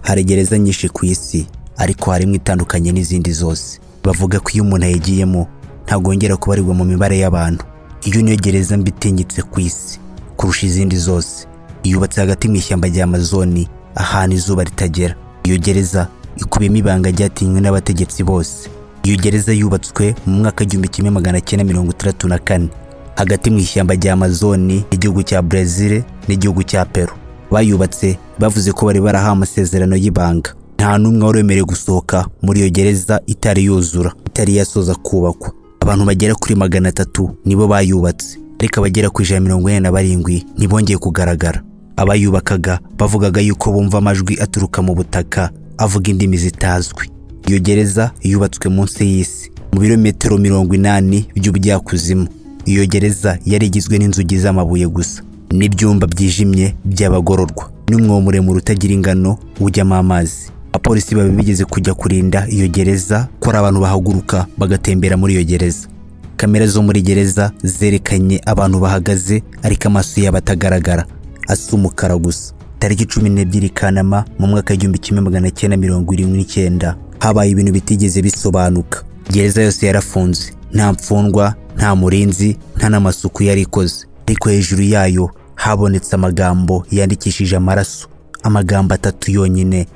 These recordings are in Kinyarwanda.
Hari gereza nyinshi ku isi, ariko harimo itandukanye n'izindi zose. Bavuga ko iyo umuntu ayigiyemo ntagongera kubarirwa mu mibare y'abantu. Iyo niyo gereza mbi itinyitse ku isi kurusha izindi zose. Yubatse hagati mu ishyamba rya Amazoni, ahantu izuba ritagera. Iyo gereza ikubiyemo ibanga ryatinywe n'abategetsi bose. Iyo gereza yubatswe mu mwaka w'1964 hagati mu ishyamba rya Amazoni, igihugu cya Brazil n'igihugu cya Peru. Bayubatse bavuze ko bari barahawe amasezerano y'ibanga. Nta n'umwe wari wemerewe gusohoka muri iyo gereza itari yuzura, itari yasoza kubakwa. Abantu bagera kuri 300 nibo bayubatse, ariko abagera ku 147 ntibongeye kugaragara. Abayubakaga bavugaga yuko bumva amajwi aturuka mu butaka avuga indimi zitazwi. Iyo gereza yubatswe munsi y'isi mu birometero 80 by'ubujyakuzimu. Iyo gereza yari igizwe n'inzugi z'amabuye gusa n'ibyumba byijimye by'abagororwa n'umwobo muremure utagira ingano ujyamo amazi. Abapolisi babi bigeze kujya kurinda iyo gereza ko ari abantu bahaguruka bagatembera muri iyo gereza. Kamera zo muri gereza zerekanye abantu bahagaze, ariko amaso yabo atagaragara, asa umukara gusa. Tariki 12 Kanama mu mwaka w'1979 habaye ibintu bitigeze bisobanuka. Gereza yose yarafunze, nta mfungwa, nta murinzi, nta n'amasuku yari ikoze, ariko hejuru yayo habonetse amagambo yandikishije amaraso, amagambo atatu yonyine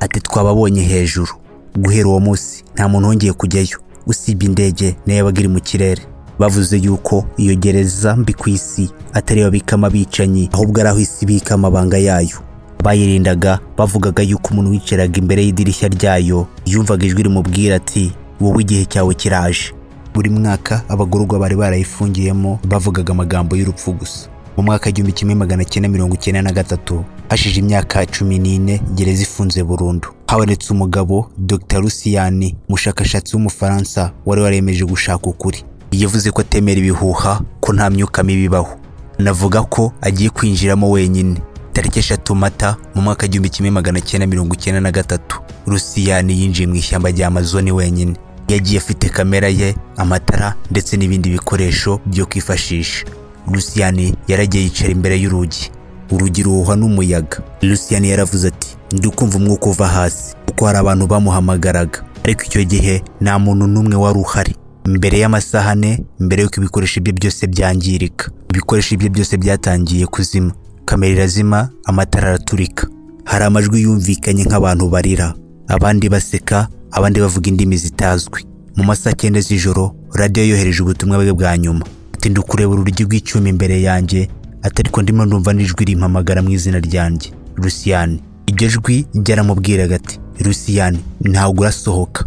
ati: "Twababonye hejuru." Guhera uwo munsi nta muntu wongeye kujyayo usibye indege nayo yabaga iri mu kirere. Bavuze yuko iyo gereza mbi ku isi atari babikamo abicanyi, ahubwo ari aho isi ibika amabanga yayo. Bayirindaga bavugaga yuko umuntu wicaraga imbere y'idirishya ryayo yumvaga ijwi rimubwira ati: "Wowe, igihe cyawe kiraje." Buri mwaka abagororwa bari barayifungiyemo bavugaga amagambo y'urupfu gusa. Mu mwaka w'1993, hashize imyaka 14 gereza ifunze burundu, habonetse umugabo, Dr Luciani, umushakashatsi w'Umufaransa wari waremeje gushaka ukuri. Yavuze ko atemera ibihuha ko nta myuka mibi ibaho, anavuga ko agiye kwinjiramo wenyine. Tariki 3 Mata mu mwaka 1993, Luciani yinjiye mu ishyamba rya Amazoni wenyine. Yagiye afite kamera ye, amatara ndetse n'ibindi bikoresho byo kwifashisha. Luciani yaragiye yicara imbere y'urugi, urugi ruhuhwa n'umuyaga. Luciani yaravuze ati: "Ndi kumva umwuka uva hasi," kuko hari abantu bamuhamagaraga, ariko icyo gihe nta muntu n'umwe wari uhari. Mbere y'amasaha 4, mbere y'uko ibikoresho bye byose byangirika, ibikoresho bye byose byatangiye kuzima, kamera irazima, amatara araturika. Hari amajwi yumvikanye nk'abantu barira, abandi baseka, abandi bavuga indimi zitazwi. Mu masaha 9 z'ijoro radiyo yohereje ubutumwa bwe bwa nyuma, ati: "Ndi kureba urugi rw'icyuma imbere yanjye," ati, "ariko ndimo ndumva n'ijwi rimpamagara mu izina ryanjye, Luciani." Iryo jwi ryaramubwiraga ati: "Luciani, ntabwo urasohoka."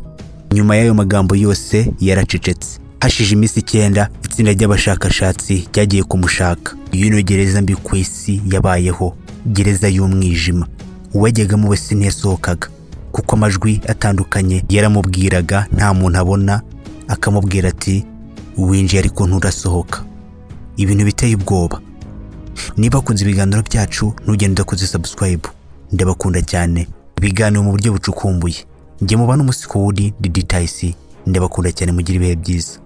Nyuma y'ayo magambo yose yaracecetse. Hashije iminsi 9 itsinda ry'abashakashatsi ryagiye kumushaka. Iyo niyo gereza mbi ku isi yabayeho, gereza y'umwijima. Uwajyagamo wese ntiyasohokaga, kuko amajwi atandukanye yaramubwiraga, nta muntu abona, akamubwira ati: "Winjiye ariko nturasohoka." Ibintu biteye ubwoba. Niba wakunze ibiganiro byacu, ntugende udakoze subscribe. Ndabakunda cyane. Ibiganiro mu buryo bucukumbuye, njye mubana umunsi ku wundi ndi Dtayisi. Ndabakunda cyane, mugire ibihe byiza.